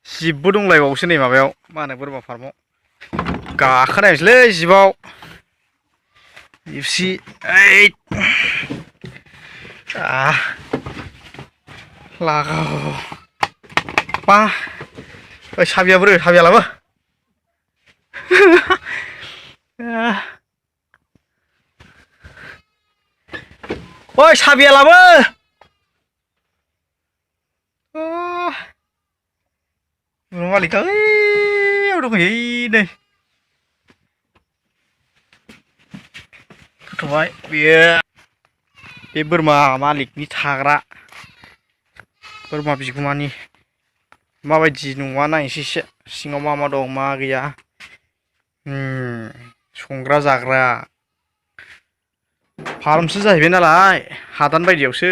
जिबबो दंलायबावोसो नै माबायाव मा होनो बोरमा फार्माव गाखोनायसैलै जिबाव जिबसि ओइ लागाव मा ओइ साबिया बोरो साबिया लाबो ओइ साबिया लाबो बोरमा मालिकआ ओइयाव दंहैयो नै थाथ'बाय बेयो बे बोरमा मालिकनि थाग्रा बोरमा बिगुमानि माबायदि न'आ नायनोसै एसे सिङाव मा मा दं मा गैया संग्रा जाग्रा फार्मसो जाहैबाय नालाय हादान बायदियावसो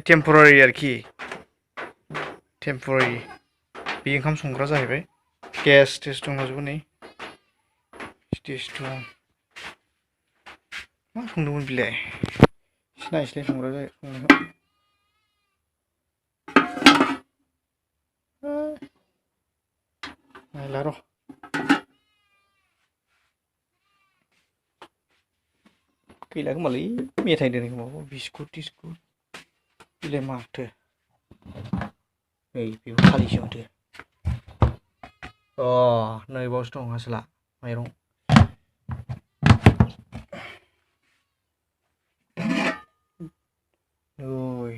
टेम्परारि आरोखि टेम्परारि बे ओंखाम संग्रा जाहैबाय गेस टेस दंजोबो नै स्टेज दं मा संदोंमोन बिलाय नायसैलाय संनायखौ नायला र' गैला खोमालै मेथाइ दोनो खोमा बिस्कुट टिस्कुट बिलाय माथो नै बेखौ खालिसो माथो नै बावसो दं आसोला माइरं ओइ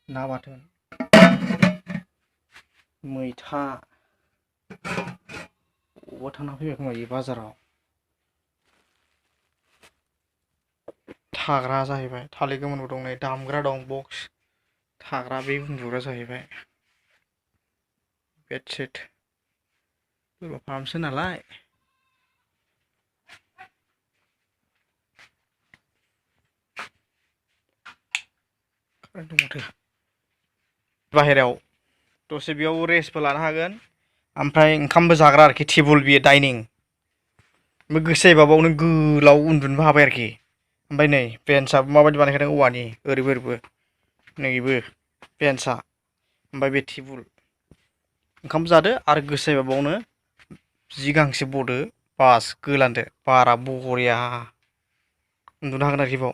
ना बाथोन मैथा बबावबा थांना फैबाय खोमा इयो बाजाराव थाग्रा जाहैबाय थालिर गोमोनबो दं नै दामग्रा दं बक्स थाग्रा बे उन्दुग्रा जाहैबाय बेडशिट बोरमा फार्मसो नालाय बाहेरायाव दसे बेयाव रेस्टबो लानो हागोन ओमफ्राय ओंखामबो जाग्रा आरोखि टेबोल बियो डाइनिं ओमफ्राय गोसो जायोबा बावनो गोलाव उन्दुनोबो हाबाय आरोखि ओमफ्राय नै बेन्चआबो माबायदि बानायखादों औवानि ओरैबो ओरैबो नैबो बेन्चआ ओमफ्राय बे टेबोल ओंखाम जादो आरो गोसो जायोबा बावनो जि गांसे बदो बास गोलान्दो बारा बरिया उन्दुनो हागोन आरोखि बाव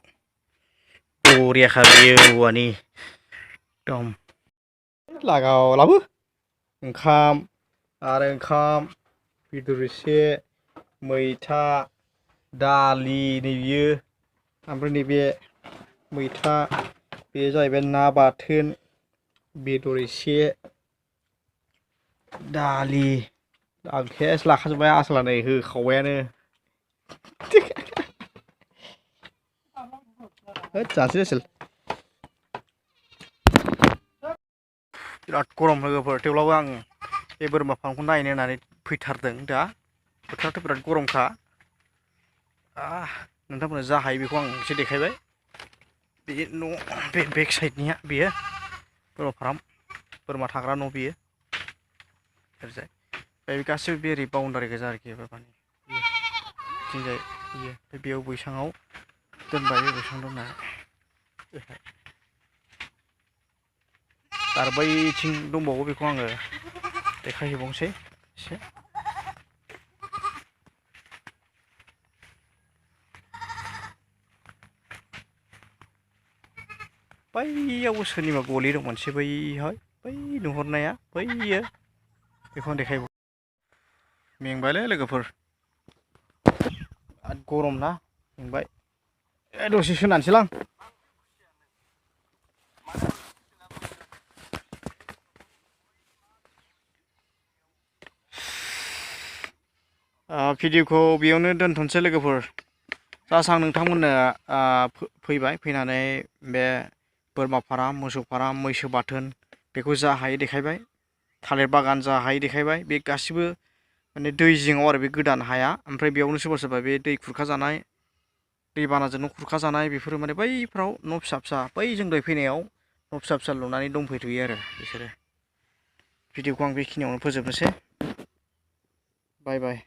बरियाखा बेयो औवानि एकदम लागाव लाबो ओंखाम आरो ओंखाम बेदर एसे मैथा दालि नै बियो ओमफ्राय नैबे मैथा बे जाहैबाय ना बाथोन बेदर एसे दालि आं केस लाखाजोब्बाय आसोला नै होखाबायानो होद जानोसै आसोल बिराद गरम लोगोफोर थेवब्लाबो आं बे बोरमा फार्मखौ नायनो होननानै फैथारदों दा बोथोराथ' बिराद गरमखा नोंथांमोननो जा हायो बेखौ आं एसे देखायबाय बे न' बे बेक साइडनिया बेयो बोरमा फार्म बोरमा थाग्रा न' बेयो ओरैजाय बे गासिबो बे ओरै बाउन्डारि गोजा आरोखि बोरमानि बिथिंजाय बियो बेयाव बैसाङाव दोनबाय बे बैसां दोननाय आरो बैथिं दंबावो बेखौ आङो देखायहैबावनोसै एसे बैयावबो सोरनिबा गलि दं मोनसे बैहाय बै नुहुरनाया बैयो बेखौ आं देखायबाव मेंबायलै लोगोफोर बिराद गरम ना मेंबाय दसे सोनानैसैलां भिडिअखौ बेयावनो दोनथ'नोसै लोगोफोर जास्ट आं नोंथांमोननो फैबाय फैनानै बे बोरमा फार्म मोसौ फार्म मैसो बाथोन बेखौ जा हायो देखायबाय थालिर बागान जा हायो देखायबाय बे गासिबो माने दै जिङाव आरो बे गोदान हाया ओमफ्राय बेयावनो सोरबा सोरबा बे दै खुरखा जानाय दैबानाजों न' खुरखा जानाय बेफोरो माने बैफ्राव न' फिसा फिसा बै जों दहाय फैनायाव न' फिसा फिसा लुनानै दंफैथ'यो आरो बिसोरो भिडिअखौ आं बेखिनियावनो फोजोबनोसै बाय बाय